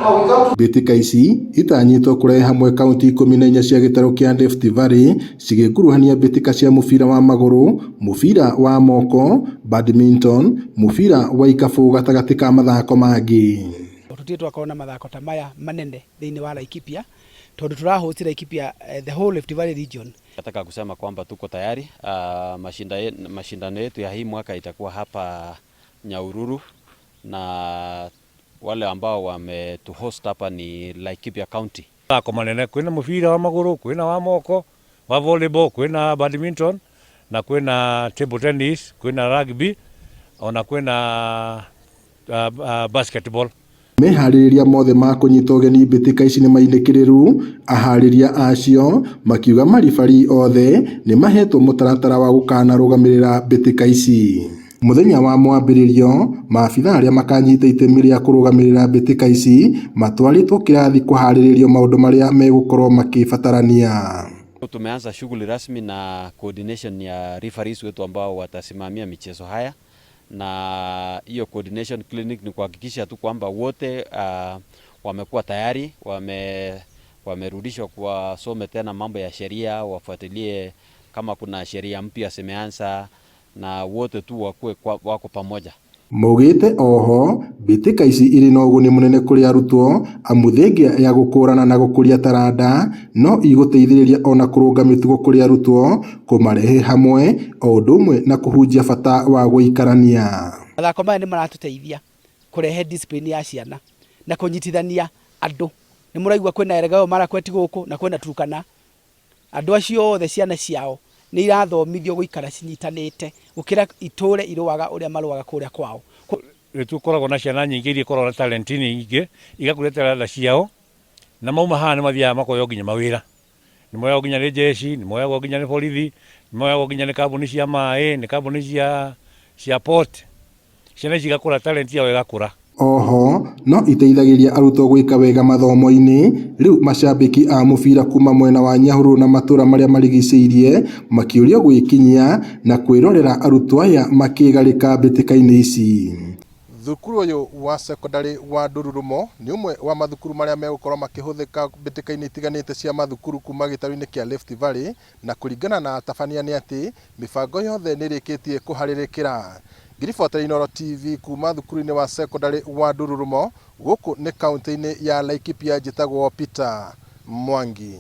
Mbĩtĩka ici itanyĩtwo kũrehe hamwe kaunti 14 cia gĩtarũ kĩa Rift Valley cigĩkuruhania mbĩtĩka cia mũbira wa magũrũ, mũbira wa moko, badminton, mũbira wa ikabũ gatagatĩ ka mathako mangĩ. Tũtirĩ twakorwo na mathako ta maya manene thĩinĩ wa Laikipia tondũ tũrahost Laikipia, the whole Rift Valley region. Nataka kusema kwamba tuko tayari. Mashindano yetu ya hii mwaka itakuwa hapa Nyahururu na wale ambao wametuhost hapa ni Laikipia County. Mathako manene, kwina mubira wa maguru, kwina wa moko, wa volleyball, kwina badminton na kwina table tennis, kwina rugby ona kwina basketball. Meharĩrĩria mothe ma kũnyita ũgeni mbĩtĩka ici nĩmainĩkĩrĩru, aharĩria acio makiuga maribari othe nĩmahetwo mũtaratara wa gũkanarũgamĩrĩra mbĩtĩka ici. Mũthenya wa mwambĩrĩrio, maabitha arĩa makanyita itemi rĩa kũrũgamĩrĩra mbĩtĩka ici matwarĩtwo kĩrathi kũharĩrĩrio maũndũ marĩa megũkorwo makĩbatarania. Tumeanza shughuli rasmi na coordination ya referees wetu ambao watasimamia michezo haya, na hiyo coordination clinic ni kuhakikisha tu kwamba wote wamekuwa tayari, wamerudishwa kuwasome tena mambo ya sheria, wafuatilie kama kuna sheria mpya zimeanza, na wote tu wakuwe wako pamoja. Maugĩte oho mbĩtĩka ici irĩ na ũguni mũnene kũrĩ arutwo amu thengia ya gũkũrana na gũkũria taranda no igũteithĩrĩria ona kũrũnga mĩtugo kũrĩ arutwo, kũmarehe hamwe o ũndũ ũmwe na kũhunjia bata wa gũikarania. Mathako maya nĩ maratũteithia kũrehe discipline ya ciana na kũnyitithania andũ. Nĩ mũraigua kwĩna Elgeyo Marakwet gũkũ na kwĩna Turkana. Andũ acio othe ciana ciao nĩ irathomithio gũikara cinyitanĩte gũkĩra itũre irũaga ũrĩa marũaga kũrĩa kwao. Nĩ tũkoragwo na ciana nyingĩ iria ikoragwo na talent nyingĩ, igakũria taranda ciao na mauma haha nĩ mathiaga makoywo nginya mawĩra. Nĩ moyagwo nginya nĩ jeshi, nĩ moyagwo nginya nĩ borithi, nĩ moyagwo nginya nĩ kambuni cia maĩ, nĩ kambuni cia port. Ciana ici igakũra, talent yao ĩgakũra. Oho no iteithagĩrĩria arutwo gwĩka wega mathomo-inĩ. Rĩu macambĩki a mũbira kuma mwena wa Nyahururu na matũra marĩa marigicĩirie makĩũrio gwĩkinyia na kwĩrorera arutwo aya makĩgarĩka mbĩtĩka-inĩ ici. Thukuru ũyũ wa secondary wa Ndururumo nĩ ũmwe wa mathukuru marĩa megũkorwo makĩhũthĩka mbĩtĩka-inĩ itiganĩte cia mathukuru kuma gĩtarũ-inĩ kĩa Rift Valley, na kũringana na atabania nĩ atĩ mĩbango yothe nĩ ĩrĩkĩtie kũharĩrĩkĩra. Ngĩribotera Inooro TV kuma thukuru-inĩ wa secondary wa Ndururumo gũkũ nĩ kaunti-inĩ ya Laikipia, njĩtagwo Peter Mwangi.